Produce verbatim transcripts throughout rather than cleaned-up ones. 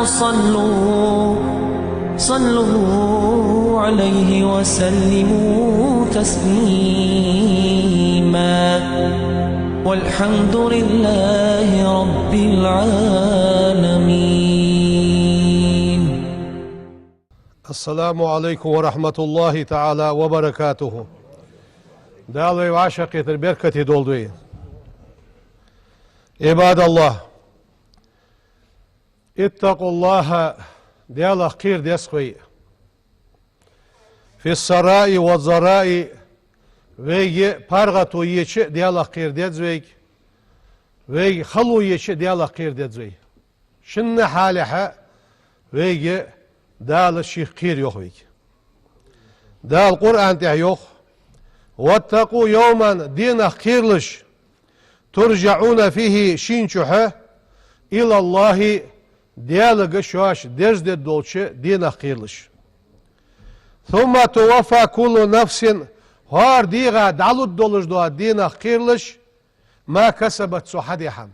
صلوا، صلوا عليه وسلموا تسليما. والحمد لله رب العالمين. السلام عليكم ورحمة الله تعالى وبركاته. Дала вай вӀашагӀкхетар беркате долда вай. عباد الله، اتقوا الله, Даьлах кхера деза вай. في السراء والضراء, вайга паргӀато еча а Даьлах кхера деза вайга, вайга хало еча а Даьлах кхера деза вай. Шин хьалехьа вайга Дала шийх кхера йоах вайга. Дала Къуръан тӀа йоах: واتقوا يوما, денах кхералаш, ترجعون فيه, шийна чухьа, إلى الله, Даьлага шоаш дерзадергдолча денах кхералаш. ثم توفى كل نفس, хӀара дегӀа дӀалургдолаш дола денах кхералаш, ما كسبت, цо хьадаь хӀама.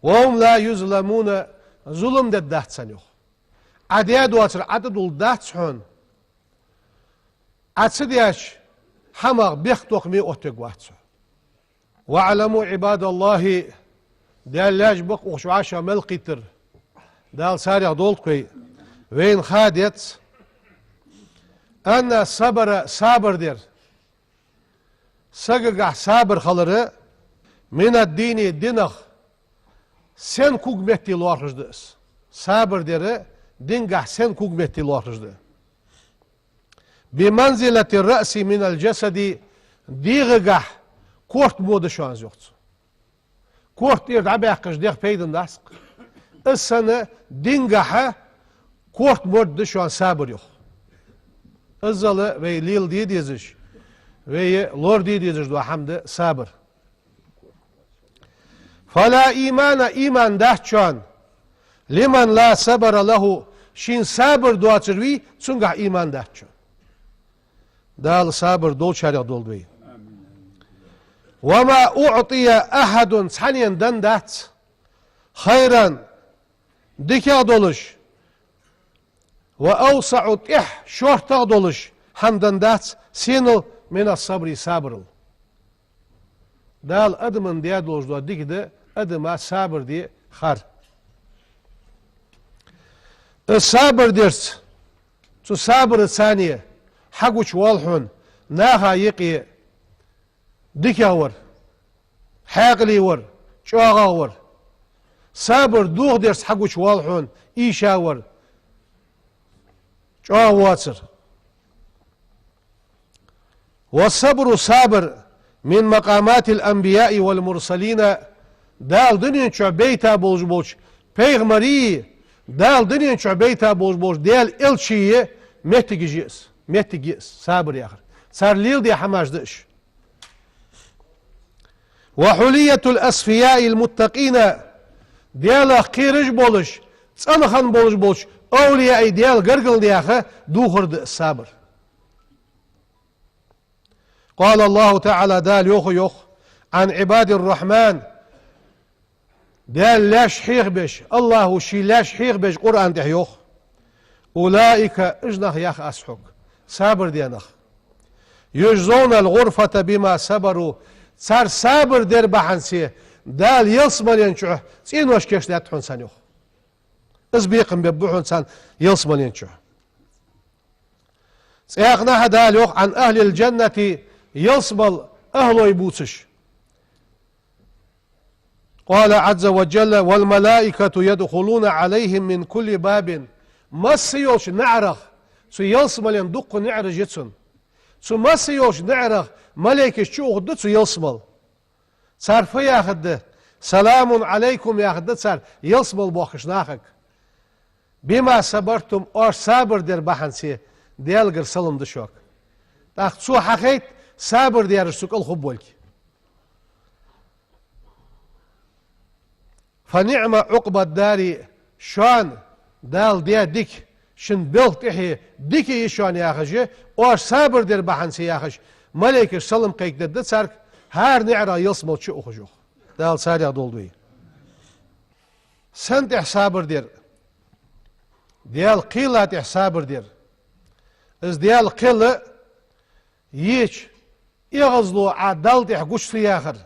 وهم لا يظلمون, зулам дергдац царна, йоах. Ӏа даь доацар Ӏа тӀадулларгдац хьона. Ӏа ца даьча хӀамах бехктокхаме оттавергвац хьо. واعلموا عباد الله, Даьла лаьш ба-кх укх чу вӀашагӀ мел кхийттар, Дала царех долда-кх вай, вайна ха деза, أن الصبر, сабар дар, сагагахьа сабар хилар, من الدين, динах сенна ког метте лоархӀаш да из. Сабар дар дингахьа сенна ког метте лоархӀаш да. بمنزلة الرأس من الجسد, дегӀагахьа корта мо да шоана из, йоах цо. Корта тӀера дӀабаьккхача дегӀа пайдана дац-кх. Из санна дингахьа корта морд да шоана сабар, йоах. Иззал вай леладе дезаш, вай лораде дезаш дола хӀама да сабар. فلا إيمان, иман дац шоана, لمن لا صبر له, шийна сабар доацар вий, цунгахьа иман дац шоана. Дала сабар долчарех долда вай. وما أعطي أحد, цхьаннена денна дац, خيرا, дикагӀа долаш, وأوسع, тӀех, шортагӀа долаш хӀама денна дац сенал, من الصبر, сабарал. Дала адамна даь долаш дола дика да адама сабар де хар. Из сабар дарца, цу сабарца хьагучавоал хьона наха юкъе дикагӀа вар, хьаькъале вар, чӀоагӀагӀа вар. Сабар дохадарца хьагучавоал хьона ийша вар, чӀоагӀа воацар. والصبر, сабар, من مقامات الأنبياء والمرسلين, Дала дунен чу бейта болаш болча пайхамарий, Дала дунен чу бейта болаш болча Даьла элчий моттигаш я из, моттиг я из, сабар яхар. Цар леладаь хӀамаш да уж. وحلية الأصفياء المتقين, Даьлах кхераш болаш, цӀена хинна болаш болча овлияий, Даьла гаргара наьха духар да из сабар. قال الله تعالى, Дала йоах, йоах: عن عباد الرحمن, Даьла лаьш хьехабеш, АллахӀа ший лаьш хьехабеш Къуръан тӀа йоах: أولئك, уж нах, йоах аз хьога, сабар даь нах, يجزون الغرفة بما صبروا, цар сабар дар бахьанца Дала ялсмален чу цӀенош кийчдаьд хьона царна, йоах. Из бекхам бергба хьона царна ялсмален чу. ЦӀаькха а Дала йоах: عن أهل الجنة, ялсмала ахӀлой бувцаш. قال عز وجل: والملائكة يدخلون عليهم من كل باب. Масса йолча наӀарах, цу ялсмален дукха наӀараш я цун. Цу масса йолча наӀарах малейкаш чуухаргда цу ялсмала. Цар фу яхаргда? سلام عليكم яхаргда цар ялсмала боахкача нахага. بما صبرتم, оаш сабар дар бахьанца Даьлагара салам да шуга. ТӀаккха цо хьахайт сабар дераш цу кӀал хургболга. فنعم عقبى الدار, шоана Дала даь дика, шун белха тӀехье дика я шоана яхаш, оаш сабар дар бахьанца яхаш, малейкаш салам кхайкадергда царга, хӀара наӀарах ялсмала чуухаш, йоах. Дала царех долда вай. Сен тӀехь сабар дар? Даьла кхела тӀехь сабар дар. Из Даьла кхел еча, эгӀазло Ӏа Далла тӀехь гуча ца яхар.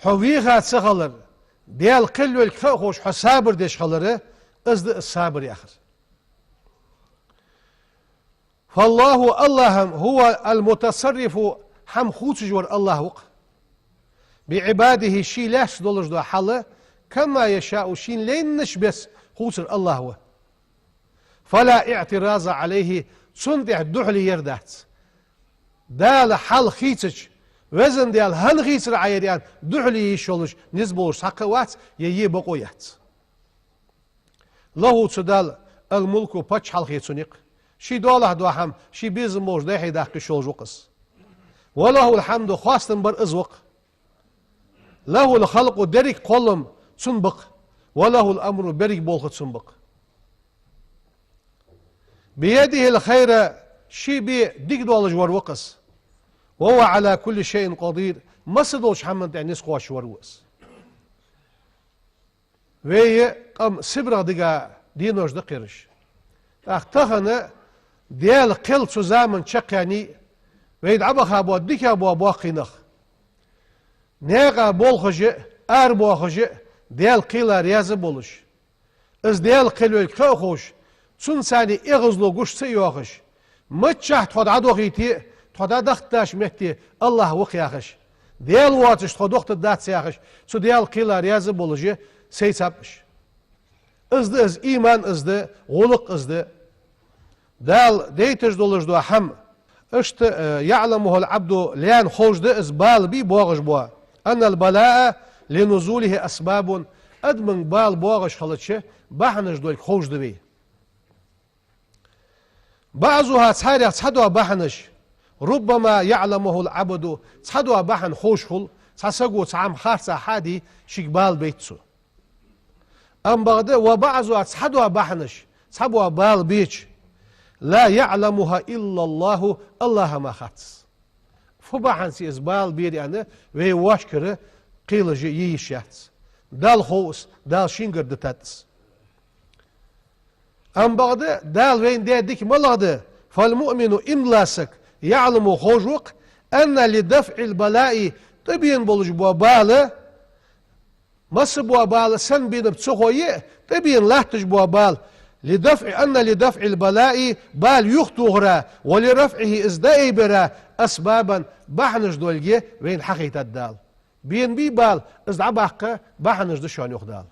Хьо вийха ца хилар, Даьла кхел йолга ха а ховш, хьо сабар деш хилар, из да из сабар яхар. فالله, АллахӀ, هو المتصرف, хӀама хувцаш вар АллахӀ ва-кх. بعباده, ший лаьшта долаш дола хьал, كما يشاء, шийна лайнача беса хувцар АллахӀ ва. فلا اعتراض عليه, цунна тӀехь духьале яр дац. Дала хьал хийцача, Везан Даьла, хӀана хийцар Ӏа ер аьнна, духьале е йиш йолаш низ болаш цхьаккха а вац, е е бокъо яц. له, цу Далла, الملك, паччахьалкхе цунна я-кх. Ший доалахьа дола хӀама, ший безам болча дайхьа даккха йиш йолаш ва-кх из. وله الحمد, хоастам бар из ва-кх. له الخلق, деррига кхоллам цун ба-кх. وله الأمر, беррига болх а цун ба-кх. بيده الخير, ший бе дика долаш вар ва-кх из. وهو على كل شيء قدير, массадолча хӀаман тӀа низ кхоачаш вар ва из. Вай къам Сибрах дига денош да-кх ераш. ТӀаккха тахан Даьла кхел цу заман чакхъяьннай, вай дӀабаха бола дикагӀа бола боккхий нах, наькъа болхаш а, арабоахаш а, Даьла кхела раьза болаш, из Даьла кхел йолга ха а ховш, цунца цхьана эгӀазло гуча ца йоахаш, миччахьа тхо дӀадохийте а, тхо дӀадахийтача метте АллахӀ ва-кх яхаш, Даьла воацаш тхо дохийтаргдац яхаш, цу Даьла кхела раьза болаш а сайцаб уж. Из да из, иман из да, гӀулакх из да. Дала дайташ долаш дола хӀама, иштта, э, يعلمه العبد, лаьна ховш да из, бала бий боагӀаш бола. أن البلاء لنزوله أسباب, адаманга бала боагӀаш хилча, бахьанаш долга ховш да вай. بعضها, царех цхьадола бахьанаш, ربما يعلمه العبد, цхьадола бахьан ховш хул, цхьа саго цхьа хӀама харцахьа хьаде, шийга бала байт цо. Амма бакъда, وبعضها, цхьадола бахьанаш, цхьабола бала беча, لا يعلمها إلا الله, АллахӀа мара хац из. Фу бахьанца из бала бера аьнна, вай вайшкара кхелаш е йиш яц. Далла хов из, Дала шийгара дитад из. Амма бакъда, Дала вайна даь дика малагӀа да, فالمؤمن, иман дола саг, يعلم, ховш ва-кх, أن لدفع البلاء, тӀабена болаш бола бала, масса бола бала санна бенаб ца хой а, тӀабена латташ бола бала, لدفع, أن لدفع البلاء, бала юхатохара, ولرفعه, из дӀаайбара, أسبابا, бахьанаш долга вайна хьахайтад Дала. Бена бий бала, из дӀабаккха бахьанаш да шоана, йоах Дала.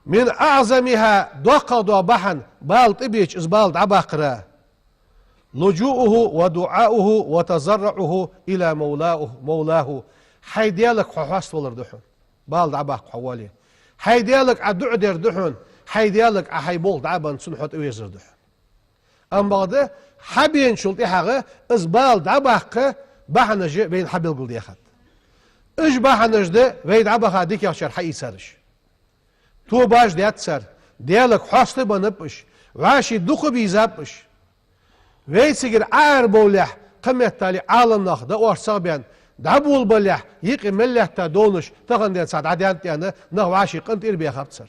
من أعظمها, доккхагӀа дола бахьан, бала тӀабеча из бала дӀабаккхара, لجوؤه ودعاؤه وتضرعه إلى مولاه, مولاه, хьай Даьлага хьо хьаставалар да хьона, бала дӀабаккха хьо воале. Хьай Даьлага Ӏа дуӀа дар да хьона, хьай Даьлага Ӏа хьай болх дӀа а бенна, цунна хьо тӀавезар да хьона. Амма бакъда, хьабеначул тӀехьагӀа из бала дӀабаккха бахьанаш а вайна хьабелгалдаьхад. Уж бахьанаш да вай дӀабаха дикагӀчар хьаийцараш. Тобаш даьд цар, Даьлага хьаставеннаб уж, вӀаший дукха бийзаб уж. Вай цигара Ӏоарабовлалехь, кхыметтел Ӏаламнах дӀаоарца баьнна, дӀаболабалалехь, юкъе мел лаьтта довнаш тахан денз цхьа дӀадаьннад аьнна, нах вӀаший къинтӀера баьхаб цар.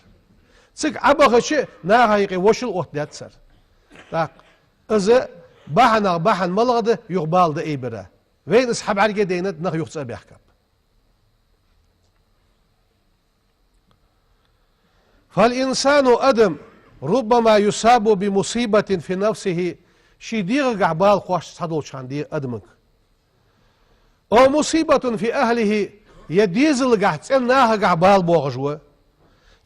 Цига Ӏобахача, наха юкъе вошал оттадаьд цар. ТӀаккха из бахьанех бахьан малагӀа да, юха бала дӀаайбара. Вайна из хьабӀаргадайнад, нах юха цӀабаьхкаб. فالإنسان, адам, ربما يصاب بمصيبة في نفسه, ший дегӀагахьа бала кхоач цхьадолча хана де-, адамага. أو مصيبة في أهله, е дезалгахьа, цӀен нахагахьа бала боагӀаш ва,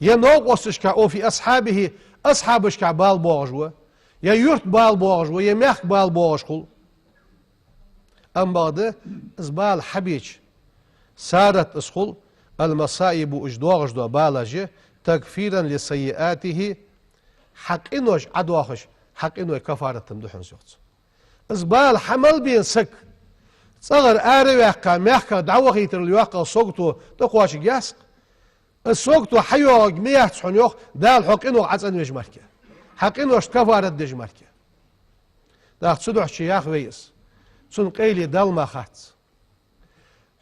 е новкъосташкахьа, أو في أصحابه, асхьабашкахьа бала боагӀаш ва, е юрта бала боагӀаш ва, е мехка бала боагӀаш хул. Амма бакъда, из бала хьабеча, صارت, из хул, المصائب, уж доагӀаш дола балаш, تكفيرا لسيئاته, хьа къинош Ӏодоахаш, хьа къиной кафарат ма да хьона из, йоах цо. Из бала хьа мел бена саг, цӀагӀара араваьккха, мехках дӀавахийтарал йоаккхал сагото тӀакхоачаргьяц-кх. Из сагото хьайоагӀарг ма яц хьона, йоах, Дала хьо къинойх Ӏоцӏенвеш мара, хьа къиношта кафарат деш мара. ТӀаккха цудухьа чуяха вай из. Цун къайле Далла мара хац.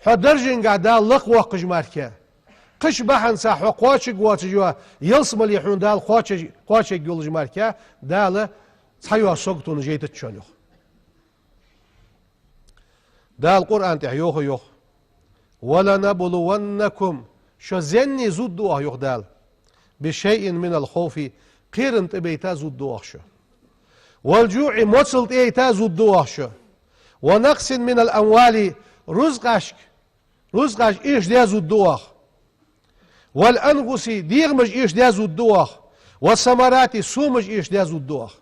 Хьо даржагахьа Дала лакхвоаккхаш мара, Кхыча бахьанца хьо кхоачаргвоацаш йола ялсмале хьона Дала кхоачаш-, кхоачаргйолаш мара, Дала цхьайола саготонаш яйтац шоана, йоах. Дала Къуръан тӀа йоах, йоах: «ولنبلونكم», шо зенне зувргда оаха, йоах Дала, «بشيء من الخوف», кхерам тӀабайта зувргда оаха шо, «والجوع», моцал тӀаяйта зувргда оаха шо, «ونقص من الأموال», рузкъашка, рузкъаш эшаде зувргда оаха, «والأنفس», дегӀамаш эшаде зувргда оаха, «والثمرات», сомаш эшаде зувргда оаха.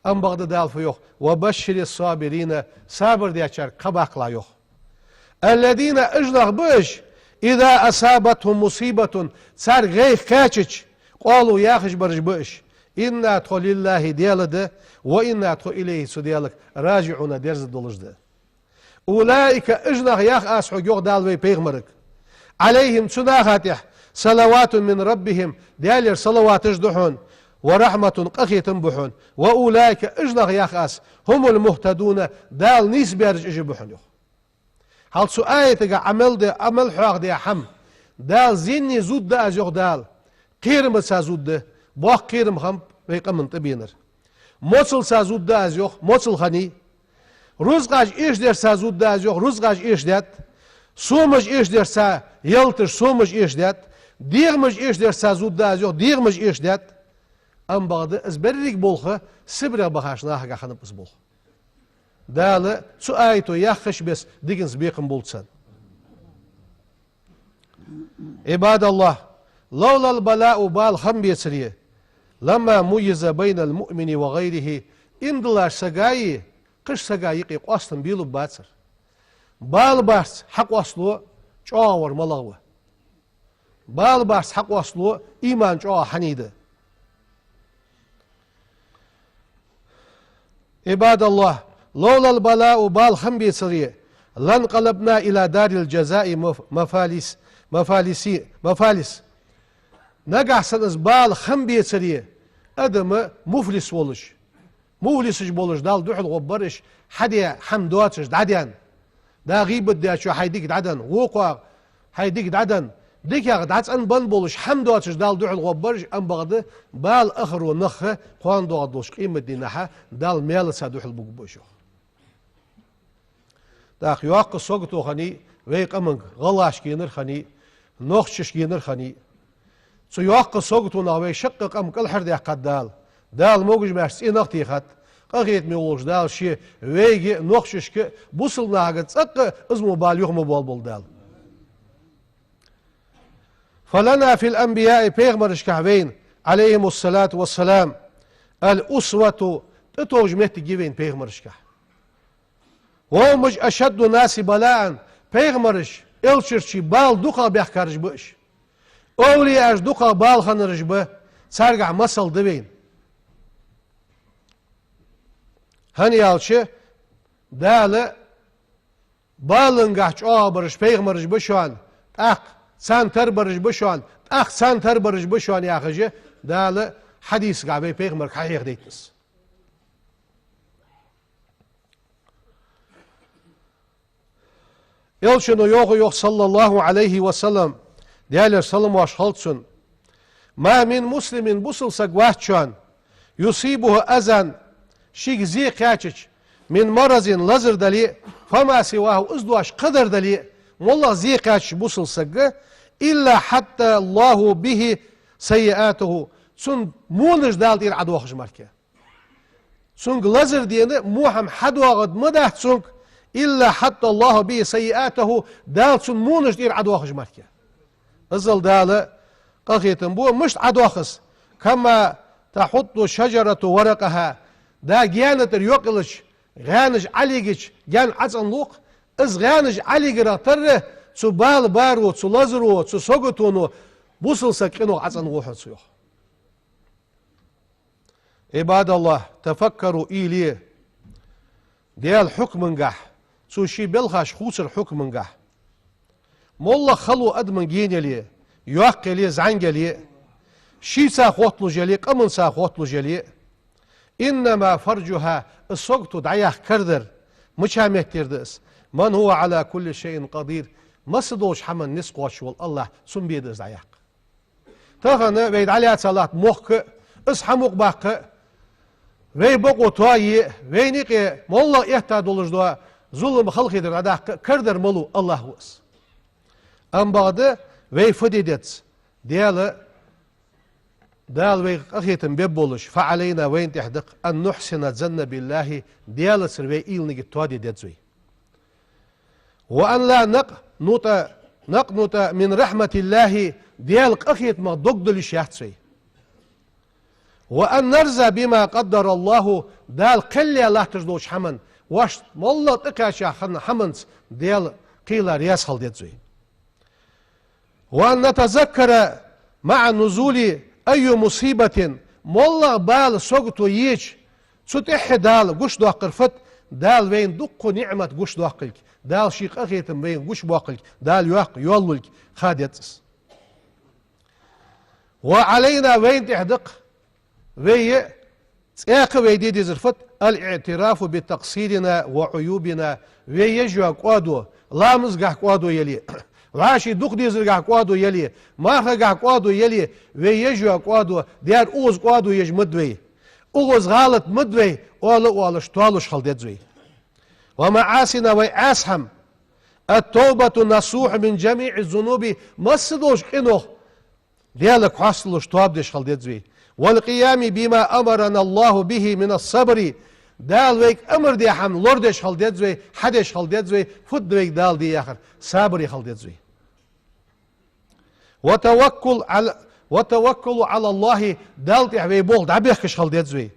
Амма бакъда Дала фу йоах: «وبشر الصابرين», сабар дечарга кхаъ баккхалахь, йоах. «الذين», уж нах ба уж, «إذا أصابتهم مصيبة», царга гӀайгӀа кхаьчача, «قالوا», яхаш бараш ба уж: «إنا», тхо, «لله», Даьла да, «وإنا», тхо, «إليه», цу Даьлага, «راجعون», дерза долаш да. «أولئك», уж нах, йоах аз хьога, йоах Дала вай пайхамарга, «عليهم», цу наха тӀа, «صلوات من ربهم», Даьлера салаваташ да хьона, «ورحمة», къахетам ба хьона, «وأولئك», уж нах, йоах аз, «هم المهتدون», Дала нийсбаьраш уж ба хьона, йоах. Хьал цу аятага Ӏамал де, Ӏамал хьоахаде хӀама, Дала зенне зувргда аз, йоах Дала, кхерамца зувргда, боккха кхерам хиннаб вай къаман тӀабенар. Моцалца зувргда аз, йоах, моцал хиннай. Рузкъаш эшадерца зувргда аз, йоах, рузкъаш эшадергда. Сомаш эшадерца, ялаташ, сомаш эшадергда. ДегӀамаш эшадерца зувргда аз, йоах, дегӀамаш эшадергда. Амма бакъда из берригача болх Сибрех бахача нахага хиннаб из болх. Дала цу аято яхача беса диканца бекхам болба царна. «عباد الله، لولا البلاء», бала хиннабецаре, «لما ميز بين المؤمن وغيره», иман долча сагаи кхыча сагаи юкъе къоастам беларгбацар. Бала барзкъа хьакъоастало чӀоагӀа вар малагӀа ва? Бала барзкъа хьакъоастало иман чӀоагӀа хьанийда. «عباد الله، لولا البلاء», бала хиннабецаре, «لانقلبنا إلى دار الجزاء مف-، مفاليس، مفاليس، مفاليس». Нагахьа санна из бала хиннабецаре, адам муфлис волаш, муфлисаш болаш Далла духьал гӀоргбар уж, хьаде хӀама доацаш дӀадаьнна. Да гӀийбат дечоа хьай дика дӀадаьнна, вокхоа хьай дика дӀадаьнна, дикагӀа дӀацӀенбенна болаш, хӀама доацаш Далла духьал гӀоргбар уж, амма бакъда бала ахаро нах кхоана доагӀаргдолча къематдийнахьа Далла маьлаца духьал бугба уж, йоах. ТӀаккха йоккха сагото хиннай вай къаманга, гӀалгӀашка енар хиннай, нохчашка енар хиннай. Цу йоккхача саготонах вай шаккха къам кӀалхардаьккхад Дала. Дала могаш-маьрша цӀенах а техад. Къахетаме волча Дала ше вайга а, нохчашка а, бусалба нахага а цӀаккха а из мо бала юха ма боалаболба Дала. «فلنا في الأنبياء», пайхамарашка вайна, «عليهم الصلاة والسلام، الأسوة», тӀатовжа моттиг я вайна пайхамарашка. «وهم أشد الناس بلاء», пайхамараш, элчарчий бала дукхагӀа баьхкараш ба уж. Овлияаш дукхагӀа бала хиннараш ба, царгахьа масал да вайна. ХӀана аьлча, Дала балангахьа чӀоагӀа бараш пайхамараш ба шоана, тӀаккха царна тара бараш ба шоана, тӀаккха царна тара бараш ба шоана, яхаш, Дала хьадисагахьа вай пайхамарга хьахьехадайтад из. Элчано йоах, йоах, صلى الله عليه وسلم, Даьлера салам-моаршал хилда цунна: «ما من مسلم», бусалба саг вац шоана, «يصيبه أذى», шийга зе кхаьчача, «من مرض», лазар дале а, «فما سواه», из доацаш кхыдар дале а, моллагӀа зе кхаьчача бусалба сага, «إلا حط الله به سيئاته», цун вонаш Дала тӀера Ӏодоахаш мара. Цунга лазар дена во хӀама хьадоагӀаргда ма дац цунга, «إلا حط الله به سيئاته», Дала цун вонаш тӀера Ӏодоахаш мара. Иззал Дала къахетам бу, мишта Ӏодоах из: «كما تحط الشجرة ورقها», да гаьна тӀара йокъ йилча, гӀаьнаш Ӏолегача, гаьна ӀоцӀенлу-кх, из гӀаьнаш Ӏолегарах тара цу бала баро, цу лазаро, цу саготоно бусалба саг къинойх ӀоцӀенву хьона цо, йоах. «عباد الله، تفكروا», уйла е Даьла хьукмангахьа, Цо ший белхаш хувцара хьукмангахьа. МоллагӀа хало адаман гена яле, йоккха яле, зӀамига яле, шийца хотталуш яле, къаманца хотталуш яле, «إنما فرجها», из сагото дӀаяккха кардар, мича меттера да из, «من هو على كل شيء قدير», Масса долча хӀаман низ кхоачаш вола АллахӀ, цунна бе да из дӀаяккха. Тахан вай дӀалаьца латта мохк а, из хӀама мукъабаккха а, вай бокъо тоае а, вайна юкъе моллагӀа этта долаш дола зулам, халахетар дӀадаккха а карадар малув АллахӀ ва из. Амма бакъда вай фу де деза? Даьла, Дала вайга къахетам бергболаш, فعلينا, вайна тӀехь да-кх, أن نحسن الظن بالله, Даьлацара вай уйла-нигат тоаде деза вай. وأن لا نقنط، نقنط من رحمة الله, Даьла къахетамах дог дала йиш яц вай. وأن نرضى بما قدر الله, Дала кхел латташ долча хӀаман, вайна моллагӀа тӀакхаьча хинна хӀаманца Даьла кхела раьза хила деза вай. وأن نتذكر مع نزول أي مصيبة, моллагӀа бала, сагото еча, цу тӀехьа Дала гучадоаккхар фуд, Дала вайна дуккха ниӀмат гучадоаккхилга, Дала ший къахетам вайна гучабоаккхилга, Дала йоккха йоаллилга ха деза из. وعلينا, вайна тӀехь да-кх, вай цӀаькха а вай де дезар фуд, الاعتراف بتقصيرنا وعيوبنا, вай еш йола кӀоадо, ламазагахь кӀоадо яле, вӀаший дукха дезаргахь кӀоадо яле, мархагахь кӀоадо яле, вай еш йола кӀоадо, дера укхаза кӀоадо еш ма да вай, укхаза гӀалат ма да вай, оала а оалаш, тоалуш хила деза вай. ومعاصينا, вай Ӏаьса хӀама, التوبة النصوح من جميع الذنوب, масса долча къинойх Даьлага хьасталуш тоба деш хила деза вай. والقيام بما أمرنا الله به من الصبر, Дала вайга амар даь хӀама лорадеш хила деза вай, хьадеш хила деза вай, фуд вайга Дала де яхар, сабаре хила деза вай. والتوكل على، والتوكل على الله, Далла тӀехь вай болх дӀабехкаш хила деза вай.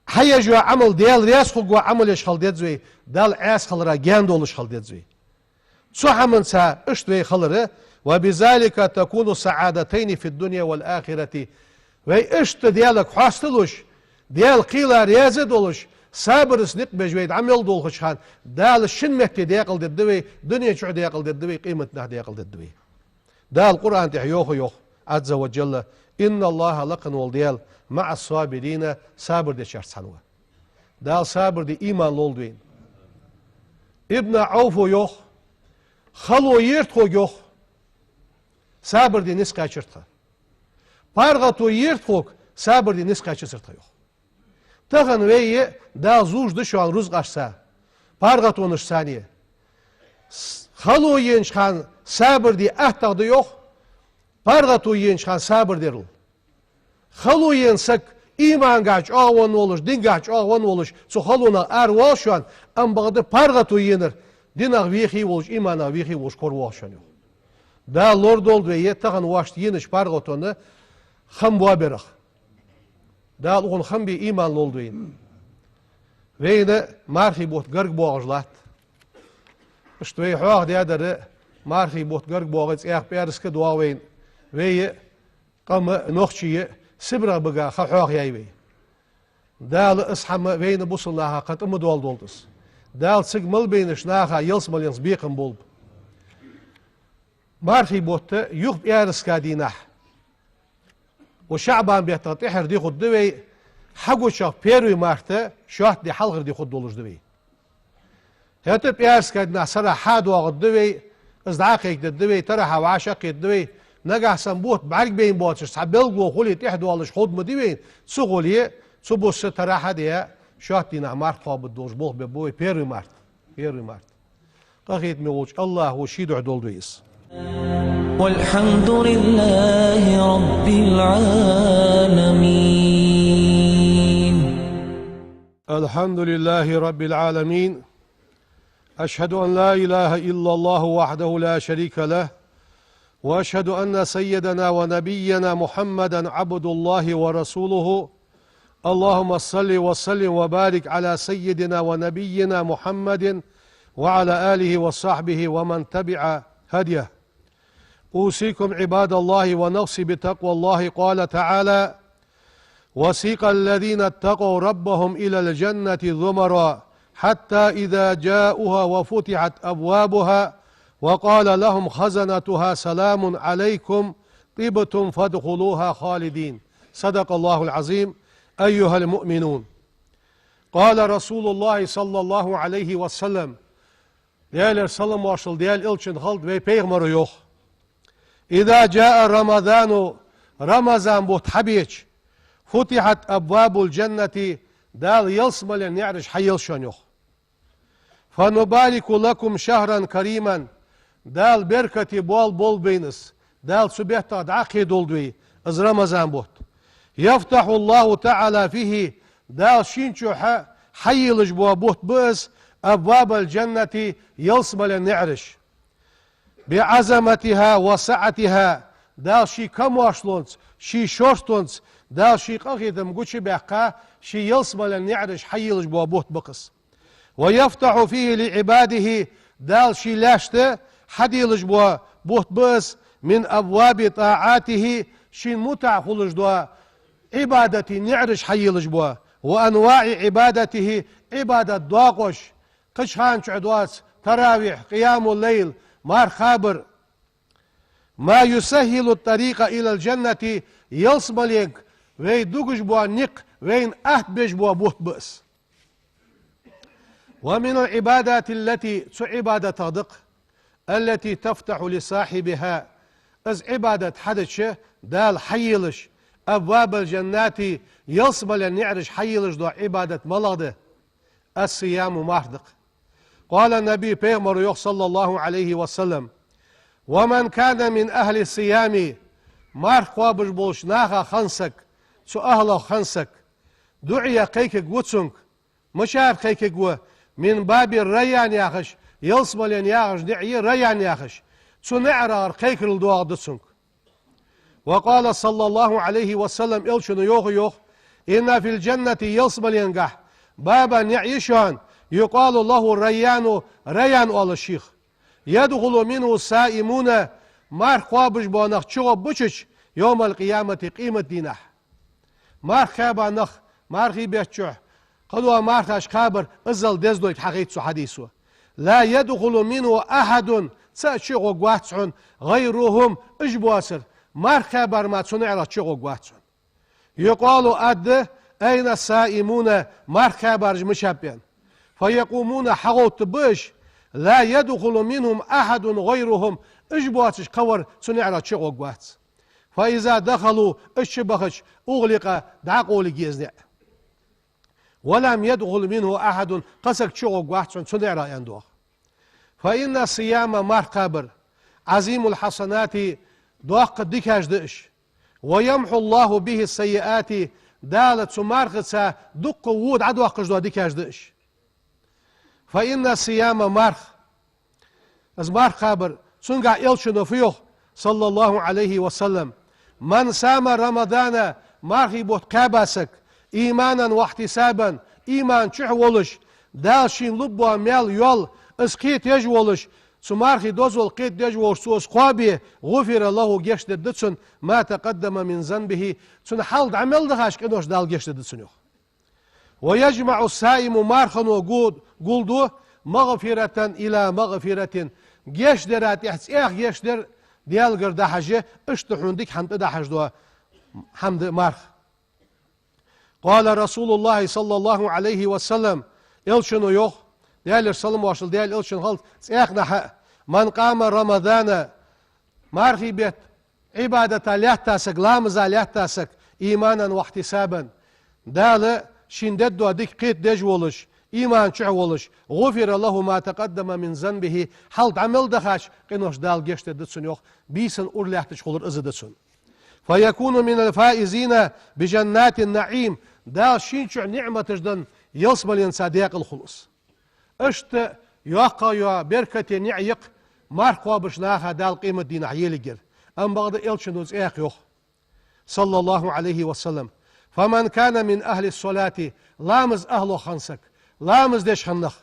Хьаеш йола Ӏамал Даьла раьза хургвола Ӏамал еш хила деза вай, Далла Ӏаьса хилара гаьна долаш хила деза вай. Цу хӀаманца иштта вай хилар, وبذلك تكون السعادتين في الدنيا والآخرة. Вай иштта Даьлага хьасталуш, Даьла кхела раьза долаш, сабарца никъ беш вай дӀа мел долхача хана, Дала шин метте декъалдергда вай, дунен чу декъалдергда вай, къематдийнахьа декъалдергда вай. Дала Къуръан тӀа йоах, йоах, عز وجل: إن الله, лакха вола Даьла, مع الصابرين, сабар дечарца цхьана ва. Дала сабар де иман лолда вайна. Ибн Ӏауфо йоах, хало ер тхога, йоах, сабар де низ кхаьчар тха. ПаргӀато ер тхога, сабар де низ кхаьчацар тха, йоах. Тахан вай Дала зувш да шоана рузкъашца, паргӀатонашца. С-, хало енача хана сабар де аттагӀа да, йоах, паргӀато енача хана сабар дерал. Хало ена саг иманагахь чӀоагӀа венна волаш, дингахь чӀоагӀа венна волаш, цу халонах аравоал шоана, амма бакъда паргӀато енар динах вехий волаш, иманах вехий волаш коравоал шоана, йоах. Дала лорадолда вай тахан вайшта енача паргӀатонна хам боабарах. Дала укхунна хам бе иман лолда вайна. Вайна мархий бутт гарга боагӀаш латт. Иштта вай хьоахадаьдар, мархий бутт гарга боагӀе, цӀаькха пӀаьраска доагӀа вайна. Вай, къам а, нохчий а, Сибрегӏа бага ха хьоахаяьй вай. Дала из хӀама вайна, бусалба наха, кхы тӀа ма доаладолда из. Дала цига мел байнача наха ялсмаленца бекхам болба. Мархий бутт юха пӀаьраска дийнахьа, ва ШаӀбан бетта тӀеххьара ди хургда вай, хьагуча первый марта, шоатта ди хьалхара ди хургдолаш да вай. ХӀаьта пӀаьраска дийнахьа сарахьа хьадоагӀаргда вай, из дӀакхайкадергда вай, тарахьа вӀашагӀкхетаргда вай, нагахьа санна бутт бӀаргабайна боацаш цхьа белгало хуле, тӀехьа доалаш ховргда ма дий вайна, ца хуле, цу бус тарахьа а даь, шоатта дийнахьа март кхоабаргдолаш болх бергба вай, первый март. Первый март. Къахетаме волча АллахӀа ший духьа долда вай из. والحمد لله رب العالمين. الحمد لله رب العالمين. أشهد أن لا إله إلا الله وحده لا شريك له، وأشهد أن سيدنا ونبينا محمدا عبد الله ورسوله. اللهم صل وسلم وبارك على سيدنا ونبينا محمد وعلى آله وصحبه ومن تبع هديه. أوصيكم عباد الله ونفسي بتقوى الله. قال تعالى: وسيق الذين اتقوا ربهم إلى الجنة زمرا حتى إذا جاءوها وفتحت أبوابها وقال لهم خزنتها سلام عليكم طبتم فادخلوها خالدين. صدق الله العظيم. أيها المؤمنون، قال رسول الله صلى الله عليه وسلم: Даьлера салам-моаршал Даьла элчанна хилда, вай пайхамара йоах: «إذا جاء رمضان», Рамазан бутт хьабеча, «فتحت أبواب الجنة», Дала ялсмален наӀараш хьаелаш я, йоах. «فنبارك لكم شهرا كريما», Дала беркате боал болба вайна из, Дала цу бетта дӀакхийдолда вай, из Рамазан бутт. «يفتح الله تعالى فيه», Дала шийна чу хьа-, хьаелаш бола бутт ба из, «أبواب الجنة», ялсмален наӀараш. «بعظمتها وسعتها», Дала ший камоаршалонца, ший шортонца, Дала ший къахетам гучабаьккха, ший ялсмален наӀараш хьаелаш бола бутт ба-кх из. «ويفتح فيه لعباده», Дала ший лаьшта хьаделаш бола бутт ба из, «من أبواب طاعاته», шийна мутӀахьа хулаш дола Ӏибадата наӀараш хьаелаш бола, «وأنواع عبادته», Ӏибадата доакъош, кхыча хана чухь доаца таравихь, къиямул-лайл, марха кхабар. «ما يسهل الطريق إلى الجنة», ялсмаленга вай дугаш бола никъ вайна атта беш бола бутт ба из. «ومن العبادات التي», цу Ӏибадатех да-кх, «التي تفتح لصاحبها», из Ӏибадат хьадича Дала хьаелаш, «أبواب الجنات», ялсмален наӀараш хьаелаш дола Ӏибадат малагӀа да? «الصيام», марха да-кх. «قال النبي», пайхамара йоах, صلى الله عليه وسلم: «ومن كان من أهل الصيام», марха кхоабаш болча наха хинна саг, цу ахӀлах хинна саг, «دعي», кхайкаргва цунга, мичара кхайкаргва, «من باب الريان» яхаш, ялсмален яхаш наӀар я Райян яхаш, цу наӀарагара кхайкарал доагӀаргда цунга. «وقال صلى الله عليه وسلم», элчано йоах, йоах: «إن في الجنة», ялсмаленгахь, «بابا», наӀар я шоана, «يقال له الريان», Райян оалаш йоах. «يدخل منه الصائمون», марха кхоабаш бола нах чугӀоргболаш, «يوم القيامة», къематдийнахь. Марха кхаьба нах, мархий бетта чухь кхыдола мархаш кхабар, иззал дезалга хьахайт цу хьадисо. «لا يدخل منه أحد», цаӀ чугӀоргвац хьона, «غيرهم», уж боацар, марха кхаьбар мара цу наӀарах чугӀоргвац хьона. «يقال», аргда: «أين الصائمون», марха кхаьбараш мичаб ба аьнна. «فيقومون», хьагӀовттаргба уж, «لا يدخل منهم أحد غيرهم», уж боацаш кхывар цу наӀарах чугӀоргвац. «فإذا دخلوا», уж чубахача, «أغلق», дӀакъовларгья из наӀар. «ولم يدخل منه أحد», кхы саг чугӀоргвац хьона цу наӀарах аьнна доагӀа. «فإن الصيام», марха кхабар, «عظيم الحسنات», доккха дикаш да уж. «ويمحو الله به السيئات», Дала цу мархаца дукха во дӀадоаккхаш дола дикаш да уж. «فإن الصيام», марха, из марха кхабар, цунгахь элчано фу йоах, صلى الله عليه وسلم: «من صام رمضان», мархий бутт кхаьба саг, «إيمانا واحتسابا», иман чухь волаш, Дала шийна лургбола маьл, йоал, из кхетадеш волаш, цу мархий дозал кхетадеш волаш цо из кхоабе, «غفر له», гешдергда цунна, «ما تقدم من ذنبه», цун хьалха дӀа мел дахача къинош Дала гешдергда цунна, йоах. «ويجمع الصائم», мархано гу-, гулду, «مغفرة إلى مغفرة», гешдара тӀехьа цӀех гешдар Даьлагара дахьаш, иштта хьона дика хӀама тӀадахьаш дола хӀама да марха. «قال رسول الله صلى الله عليه وسلم», элчано йоах, Даьлера салам-моаршал Даьла элчанна хилда, цхьаннахьа: «من قام رمضان», мархий бетта Ӏибадата лаьтта саг, ламаза лаьтта саг, «إيمانا واحتسابا», Дала шийна дергдола дика кхетадеш волаш, иман чухь волаш, «غفر له ما تقدم من ذنبه», хьалха дӀа мел дахача къинош Дала гешдергда цунна, йоах, бийсан ура лаьттача хулар из да цунна. «فيكون من الفائزين بجنات النعيم», Дала шийна чу ниӀматаш денна ялсмаленца декъала хул из. Иштта йоккха йола беркате наӀар я-кх марха кхоабаш наха Дала къематдийнахь еларгьяр. Амма бакъда элчано цӀех йоах, صلى الله عليه وسلم: «فمن كان من أهل الصلاة», ламаза ахӀлах хинна саг, ламаз деш хинна нах,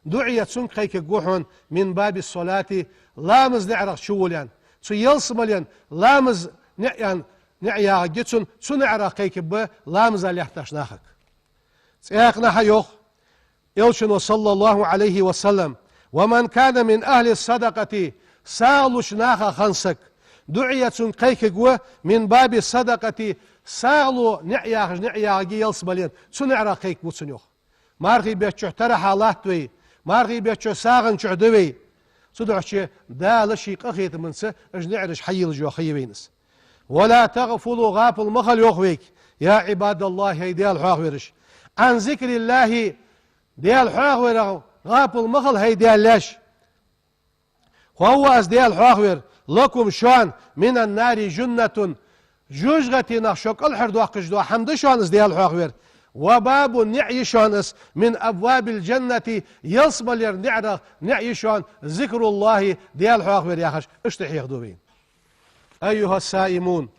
«دعي», цунга кхайкаргва хьона, «من باب الصلاة», ламаза наӀарах чуволаяьнна. Цу ялсмален ламаза наӀар, наӀар ягӀаргья цунна, цу наӀарах кхайкаргба ламаза лаьттача нахага. ЦӀех нахьа йоах элчано, صلى الله عليه وسلم: «ومن كان من أهل الصدقة», сагӀа луча наха хинна саг, «دعي», цунга кхайкаргва, «من باب الصدقة», сагӀа лу наӀар яхаш наӀар ягӀаргья ялсмален, цу наӀарах кхайкаргва цунна, йоах. Мархий бетта чухь тарахьа латт вай, мархий бетта чу сагӀа чу да вай. Цудухьа Дала ший къахетамца уж наӀараш хьайийллаш йола ха я вайна из. «ولا تغفلوا», гӀапал ма хила, йоах вайга, «يا عباد الله», хӀай Даьла хьоахавараш, «عن ذكر الله», Даьла хьоахаварах гӀапал ма хила, хӀай Даьла лаьш. «هو», из Даьла хьоахавар, «لكم», шоана, «من النار جنة», жожагӀатенах шо кӀалхардоаккхаш дола хӀама да шоана из Даьла хьоахавар, «وباب», ниӀ я шоана из, «من أبواب الجنة», ялсмалера наӀарах ниӀ я шоана, «ذكر الله», Даьла хьоахавар яхаш, иштта хьехаду вайна. «أيها الصائمون،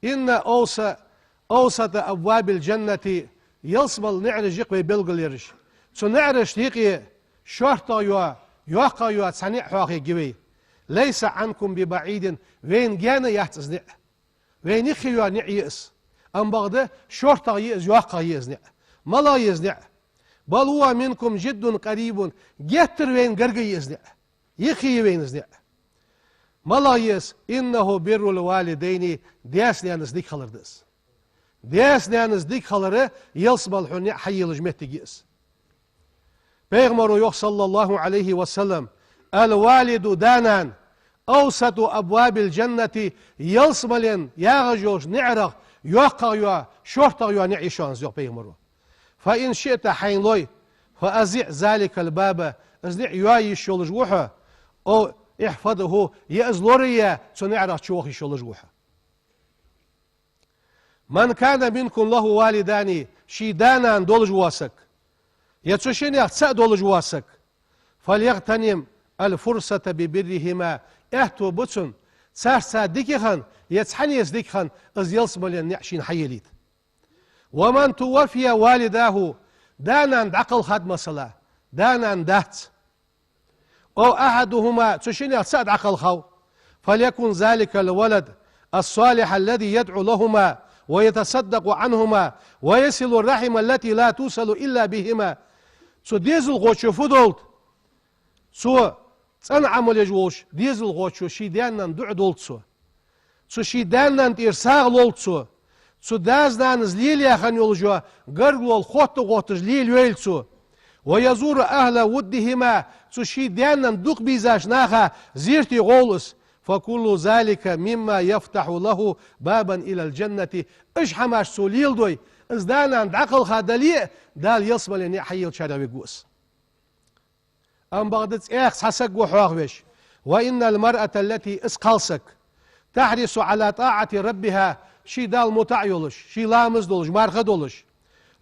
إن أوس-، أوسط أبواب الجنة», ялсмала наӀараш я-кх вай белгалъераш. Цу наӀарашта юкъе шортагӀа йола, йоккхагӀа йола цхьа ниӀ хьоахаергья вай. «ليس عنكم ببعيد», вайна гаьна яц из ниӀ. Вайна юххе йола ниӀ я из. Амма бакъда шортагӀа я из, йоккхагӀа я из ниӀ. МалагӀа я из ниӀ? «بل هو منكم جد قريب», геттара вайна гарга я из ниӀ. Юххе я вайна из ниӀ. МалагӀа я из? «إنه بر الوالدين», даьца-наьнаца дика хилар да из. Даьца-наьнаца дика хилар ялсмала хьона ниӀ хьайийллача моттиг я из. Пайхамара йоах, صلى الله عليه وسلم: «الوالد», да-нана, «أوسط أبواب الجنة», ялсмален ягӀаш йолча наӀарах йоккхагӀа йола, шортагӀа йола ниӀ я шоана из, йоах Пайхамара. «فإن شئت», хьайна лой, «فأزع ذلك الباب», из ниӀ йоае йиш йолаш ва хьо, «أو احفظه», е из лорае, цу наӀарах чу ваха йиш йолаш ва хьо. «من كان منكم له والدان», ший да-нана долаш вола саг, е цу шиннех цаӀ долаш вола саг, «فليغتنم الفرصة ببرهما», аьттув ба цунна, царца дика хинна, е цхьаннеца дика хинна, из ялсмален ниӀ шийна хьайийллийта. «ومن توفي والداه», да-нана дӀакхалхад, масала, да-нана дац, «أو أحدهما», цу шиннех цаӀ дӀакхалхав, «فليكن ذلك الولد الصالح الذي يدعو لهما ويتصدق عنهما ويصل الرحم التي لا توصل إلا بهما». Цу дезалхочо фу долда? Цо цӀена Ӏамал еш волча дезалхочо ший даь-наьна дуӀа долда цо. Цу ший даь-наьна тӀера сагӀа лолда цо. Цу дас-нанас лелаяь хинна йолаш йола гаргало хоттагӀа хотташ лелайойла цо. «ويزور أهل ودهما», цу ший даь-наьна дукха безача наха зерате гӀолла из. «فكل ذلك مما يفتح له بابا إلى الجنة». Уж хӀамаш цо леладой, из да-нана дӀакхалха дале а, Дала ялсмален ниӀ хьайийллачарех вергва из. Амма бакъда цӀаькха цхьа саг ва хьоахавеш. «وإن المرأة التي», из кхалсаг, «تحرص على طاعة ربها», ший Далла мутӀахьа йолаш, ший ламаз долаш, марха долаш,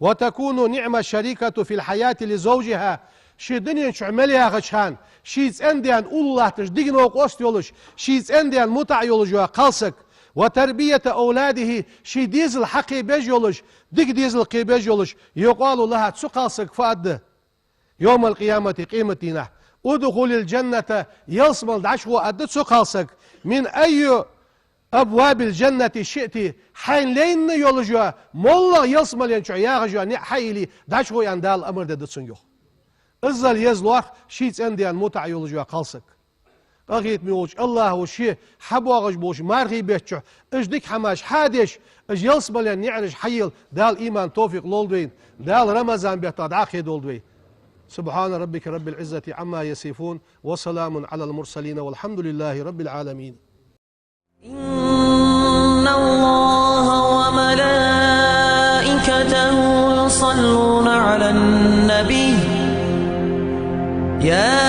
«وتكون نعم الشريكة في الحياة لزوجها», ше дунен чу мел яхача хана ший цӀен-даьна уллув латташ дика новкъост йолаш, ший цӀен-даьна мутӀахьа йолаш йола кхалсаг, «وتربية أولاده», ший дезал хьакхебеш йолаш, дика дезал кхебеш йолаш, «يقال لها», цу кхалсага фу аргда? «يوم القيامة», къематдийнахьа, «ادخلي الجنة», ялсмала дӀачугӀо аргда цу кхалсага, «من أي أبواب الجنة شئت», хьайна лайна йолаш йола, моллагӀа ялсмален чу ягӀаш йола ниӀ хьайийлле, дӀачугӀо аьнна Дала амар дергда цунга, йоах. Иззал еза лоархӀ ший цӀен-даьна мутӀахьа йолаш йола кхалсаг. Къахетаме волча АллахӀа ше хьабоагӀаш болча мархий бетта чу уж дика хӀамаш хьадеш, уж ялсмален наӀараш хьайийлла Дала иман, товфикъ лолда вайна, Дала Рамазан бетта дӀакхедолда вай. سبحان ربك رب العزة عما يصفون، وسلام على المرسلين، والحمد لله رب العالمين. إن الله وملائكته يصلون على النبي، يا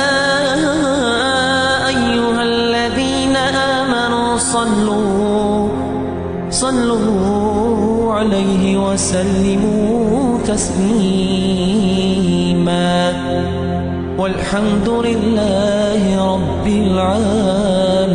أيها الذين آمنوا صلوا، صلوا عليه وسلموا تسليما. والحمد لله رب العالمين.